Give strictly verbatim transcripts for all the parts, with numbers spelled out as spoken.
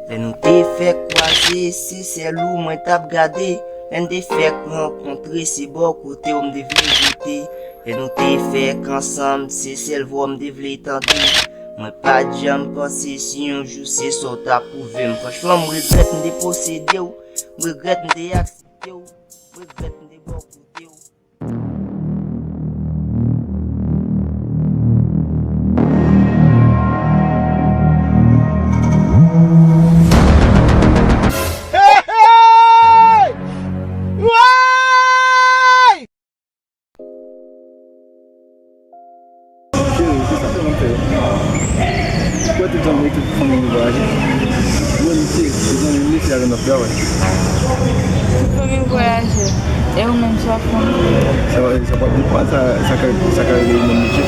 Lè nou te fèk kwaze, se sèl ou mwen t ap gade. Lè n te fèk rankontre, se bò kote w m te vle rete. Lè nou te fèk ansanm, se sèl vwa w m te vle tande. Mwen pa t janm panse si yon jou se sa w t ap pwouve m. Franchman, m regrèt m te posede w, m regrèt m te aksepte w, m regrèt m te bò kote w. Hey, hey! Woy! Cheri, se sa ke m ap fè. Ou wè tout zanmi, tout fanmi m voyaje. Mwen, m se, se zanmi m, se avè m ap travay. Tout fanmi m voyaje. E ou menm, sa w ap fè? Sa va, sa pa pou mwen, sa, sa ka, sa ka rive ou menm, mesye.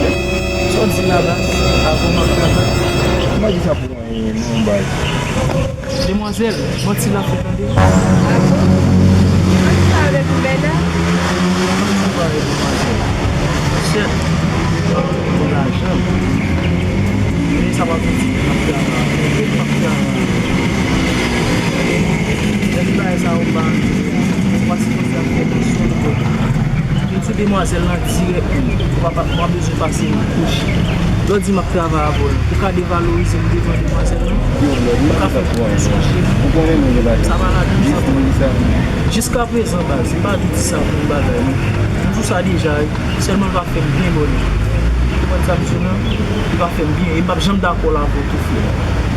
Sa w di la, baz? Avè w m ap travay. Kòman di sa pou mwen, non, baz? Demwazèl, manti l ap fè tande. Ah bon? Manti sa yo depi Bèna? Manti pa yo demwazèl. Chèf, pou lajan. Men sa pa vle di m ap travay. M ap travay. Lè tout bagay sa yo pa, m pa sipoze ap fè nan sou. Vin sou demwazèl lan dirèk menm. Ou pa, pa, ou pa bezwen pase yon kouch. Lè w di m ap travay avè w lan, ou ka devalorize m devan demwazèl lan? Ou ka fè m pran yon sonje. Sa pa ladan sa pou mwen. Jiskaprezan, baz, m pa di sa pou yon bagay, non. M di w sa deja, wi. Sèlman l pa fè m byen bòne. Ou konprann sa m di w lan? Li pa fè m byen. E m p ap janm dakò l avè w tou, frè.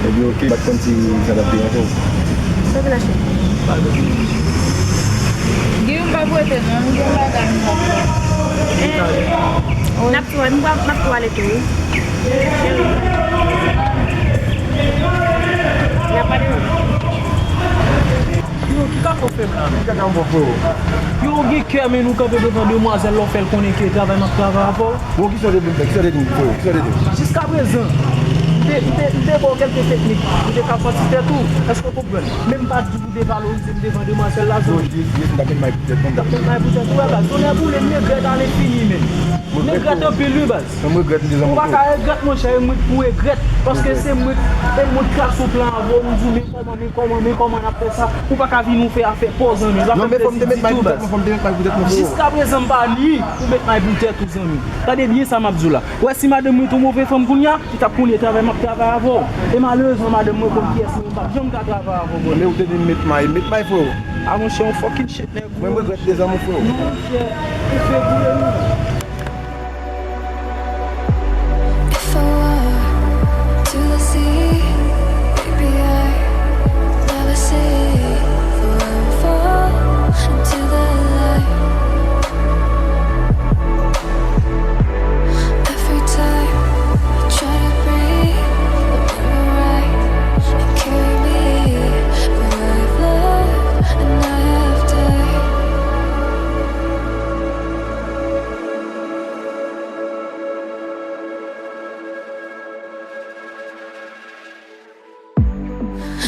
Ebyen, oke, m pa t konn si sa t ap deranje w. Sa vin achte? Pa gen. Gen yon bagay pou rete non, gen yon bagay m pa fè. Eh, n ap tou, n ap, n ap tou ale tou, wi. N ap ale, wi. Yo, ki kaka w fè m la, men? Ki kaka m fè w, freo? Yo, ou gen kè, men ou kanpe devan demwazèl la, w fè l konnen ke travay m ap travay avè w. Bon, kisa w te di m fè? Kisa w te di m, freo? Kisa w te di m? Jiskaprezan, m te, m te, m te ba w kèlke teknik pou w te ka santi tèt ou. Èske w konprann? Men m pa t di pou w devalorize m devan demwazèl la, Zoni. Yo, jis, jis, m t ap met may pou tèt mwen. M t ap met may pou tèt ou, wè, baz. Tonè boule, m regrèt alenfini, men. M regrèt anpil, wi, baz. Mwen, m regrèt m te zanmi w. Ou pa ka regrèt, monchè, e mwen k pou regrèt. Paske se mwen, e mwen k trase yon plan avè w, m di w, men kòman, men kòman, men kòman n ap fè sa. Ou pa ka vin ou fè afè pa w, zanmi. Non, men fò m te met may pou tèt mwen, fò m te met may pou tèt mwen, freo. Jiskaprezan, m pa ni pou met may pou tèt ou, zanmi. Tande byen sa m ap di w la. Ou wè, si madanm mwen te yon move fanm kounye a, li t ap konnen travay m ap travay avè w. E malerezman, madanm mwen konn kiyès mwen, m p ap janm ka travay avè w, bro. Men ou te di m met may, met may, freo. A, monchè, yon fucking shit, nèg. Mwen, m regrèt de zanmi w, freo. Non, monchè, ou fè boule, non. If I walk to the sea, baby, I never say forever into the light. Every time I try to breathe, the memory and carry me where I've loved and I have died.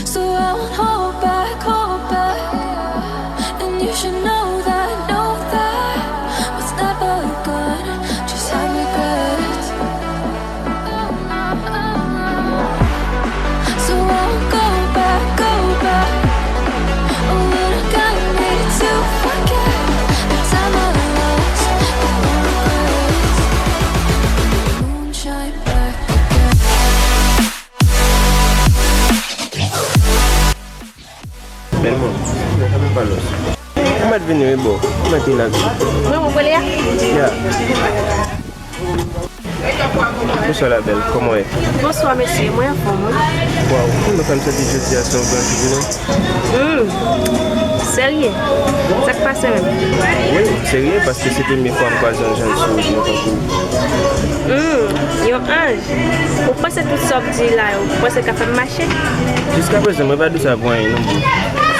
So I won't hold back, hold back. And you should know that, know that what's never gone just have regrets. So I won't go back, go back. Oh, what a got me to forget the time I lost, the regrets. Moonshine back again. Bèl mwen, sa menm pa lòs. Ou mèt vini wi bò, ou mèt rilaks. Mwen, mwen kwele a? Ya. Bonswa la bèl, kòman w ye? Bonswa mesye, mwen anfòm wi. Waw, kòman sa m santi jodi a se yon gran jounen? Hmm, serye? Sa k pase menm? Wi, serye, paske se premye fwa m kwaze yon jan sou yon tankou. Hmm, yon anj. Ou panse tout sa w ap di la yo, ou panse l ka fè m mache? Jiskaprezan, mwen pa di w sa pou anyen non boo.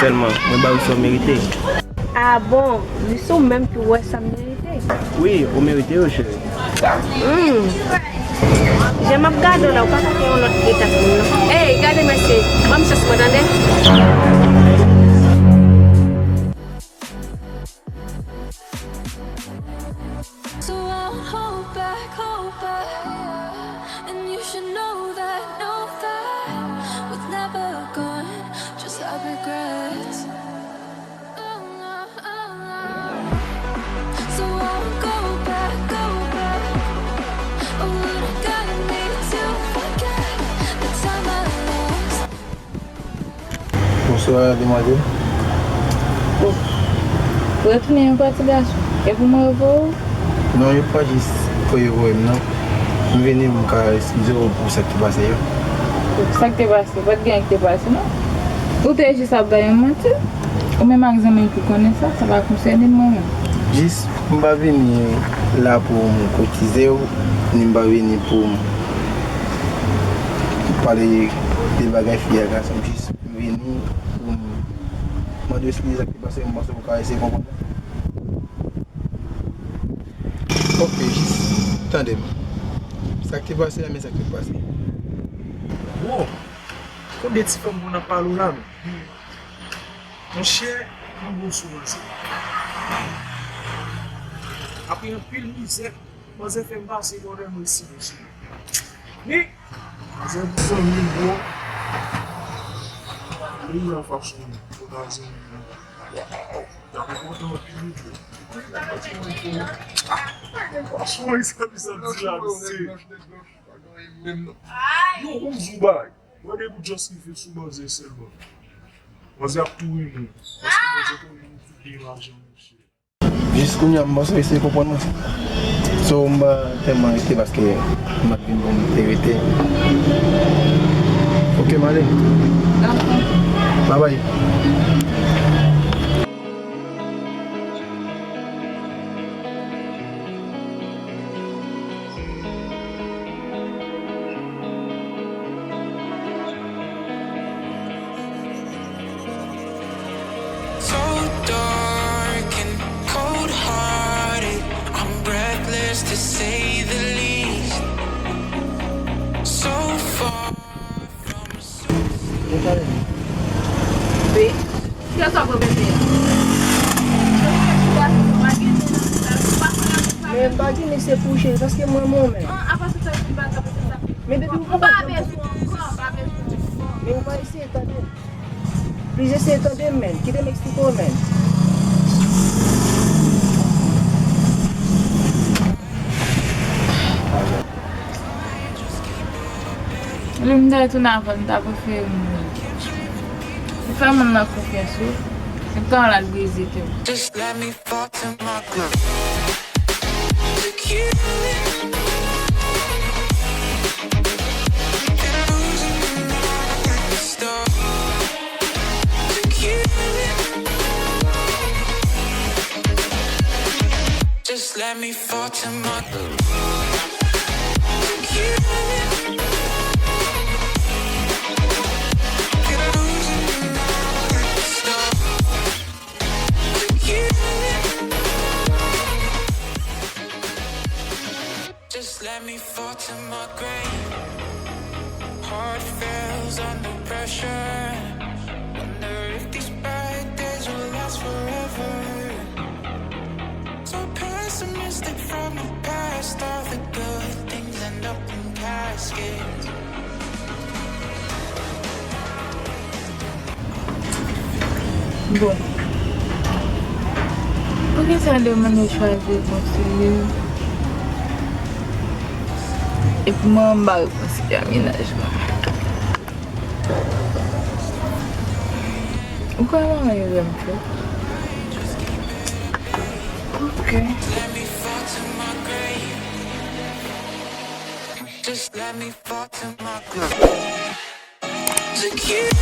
Sèlman, mwen ba ou sa w merite. A bon, li se w menm ki wè sa m merite? Wi, ou merite yo, cheri. Hmm. Jan m ap gade w la, ou pa ka fè yon lòt eta pou m non. Ey, gade mesye, ban m chans mwen tande. So I won't hold back, hold back. And you should know that, know that what's never gone Bonswa, demwazèl. Oh. Ou retounen yon pati gason. E pou mwen yo voye w? Non, yo pa jis voye voye m, non. M vini, m ka eskize w pou sa k te pase yo. Sa k te pase? Pa t gen anyen k te pase, non. Ou te jis ap bay yon manti. Ou menm ak zanmi w pou konnen sa, sa pa konsène m, mwen menm. Jis, m pa vini la pou m koutize w, ni m pa vini pou m pale de bagay fi ak gason. Jis, m vini pou m mande w eskize sa k te pase, m panse w ka eseye konprann. Ok, jis tande m. Sa k te pase a, men sa k te pase. Wo! Konbyen ti fanm konn ap pale w la menm? Monchè, m bon sou manzè. Apre anpil mizè, manzè fè m pase bòdè mwen isi, mesye. Men, manzè zanmi m, bro. Li la fason, pota zanmi m. Waw. Dapre kontan anpil wi, bro. Fason, sa, sa di la, mesye. Yo, yon jou bay. Mwen depi just rive sou manzè sèlman. Manzè ap tou renmen. Paske manzè konnen nou tout gen lajan, monchè. Jis kounye a, m panse w eseye konprann mwen. So, m pa tèlman rete paske m ap vin pou m te rete. Ok, m ale. Dakò. Bye bye. So dark and cold hearted, I'm breathless to say the least. So far from a suicide. Wi. Kiyès w ap repete a? Men m pa gen, men se pou cheri, paske mwen, mwen menm. Men baby, ou pa bezwen ankò, pa bezwen ankò. Men ou pa eseye tande. Pliz eseye tande m, men. Kite m eksplike w, men. Li m ta retounen avè l, m ta prefere mouri. Li fè moun nan konfyans, wi. Li ta al brize kè m. Just let me fall to my groove. To kill it. Can lose it now, I can stop. To kill it. Just let me fall to my knees. To kill it. Can lose it now, I can stop. To kill it. Just let me fall to my grave. Heart fails under pressure. Wonder if these bad days will last forever. So pessimistic from the past. All the good things end up in caskets. Bon. Poukisa demen yo chwazi kontinye? Epi mwen, m ba repons li a, mennaj mwen. Ou kwè manman yo renmen fè? Ok. Just let me fall to my groove. To kill it.